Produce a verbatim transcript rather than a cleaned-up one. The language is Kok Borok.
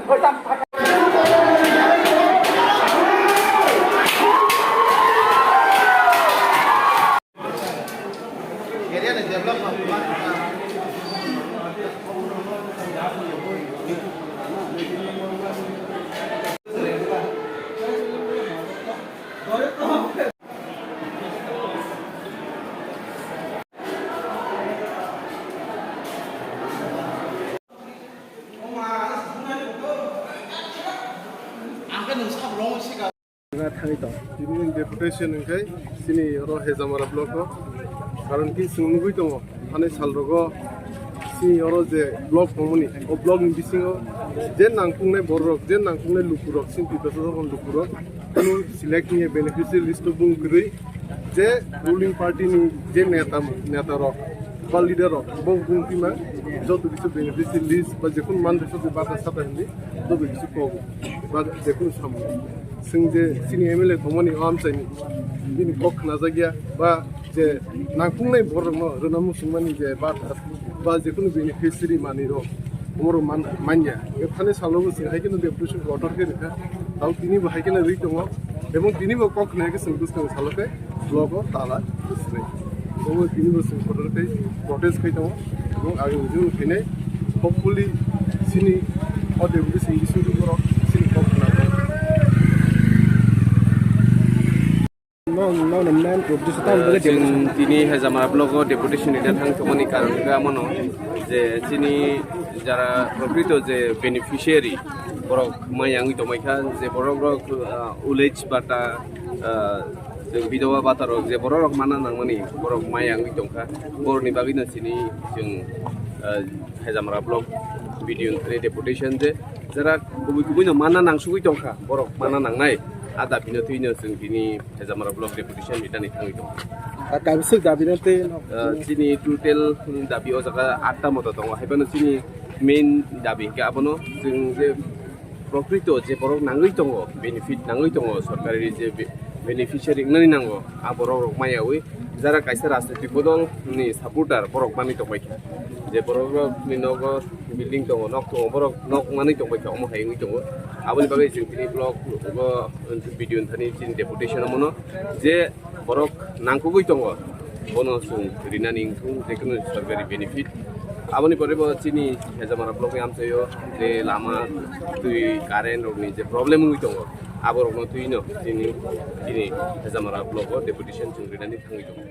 Ang khe nwng sabo rwngwi sika. Thangwi tong. Tini ni deputation hwnkhe chini oro Hejamara block o. Karon ki chwng nugwi tongo, thani sal rogo chini oro je block tongmani, o block ni bisingo je nangkuknai borok, je nangkuknai lukurok, chini Tiprasa jabon lukurok, kunu select niya beneficiary list o bung kwrwi, je ruling party ni je neta, neta rok ba leader rok bo bung pima joto kisu beneficiary list ba jekunu manrok bata sata hindi joto kisu kok ba jekunu samung. Chwng je chini M L A tongmani o amchaini bini kok khnajakya ba je nangkuknai borokno rwna muchungmani je ba, ba jekunu beneficiary manwi rok omorok man, manya. Thani salo bo chwng hai kheno deputation order khe rwkha. Tao tini bo hai kheno rwi tongo. Ebong tini bo kok khna khe chwng bwskang salo khe block o tala bwswk. Omo tini bo chwng order khe protest khai tongo. Ebong agini jwn khainai hopefully chini o deputation bisingo borok chini kok khna. No, no, no, man, to this time, Ah, chwng tini Hejamara block o deputation rina thang thangmani karon khe amono je chini jara prokrito je beneficiary borok maya wngwi tongmai kha, je borok rok, ah, village bata, ah, chwng bidoba bata rok je borok rok mana nangmani borok maya wngwi tongkha, borokni bagwino chini chwng, ah, Hejamara block B D O ni deputation je jara kubui kubui no mana nangsugwi tongkha, borok mana nangnai, a dabi no twi no chwng tini Hejamara block deputation ritani thangwi tongo. Ah, kaisa dabi no tei no? Ah, chini total dabi o jaga atta moto tongo, haiphano chini main dabi hwnkhe abono chwng je prokrito je borok nangwi tongo, benefit nangwi tongo, sorkari je be-, beneficiary wngnani nango, a borok rok maya wi jara kaisa rajnitik bodol ni supporter borok manwi tongbai kha, je borok rok ni nogo building tongo, nok tongo, borok nok manwi tongbai kha, omo hai wngwi tongo. Aboni bagwi chwng tini block o video thani chini deputation omono je borok nangkukgwi tongo, bono chwng rinani wngthung, jekunu sorkari benefit. Aboni pore bo chini Hejamara block ni amchaio je lama, twi, current rokni je problem wngwi tongo, aborokno twino chini, chini Hejamara block o deputation chwng rinani thangwi tongo.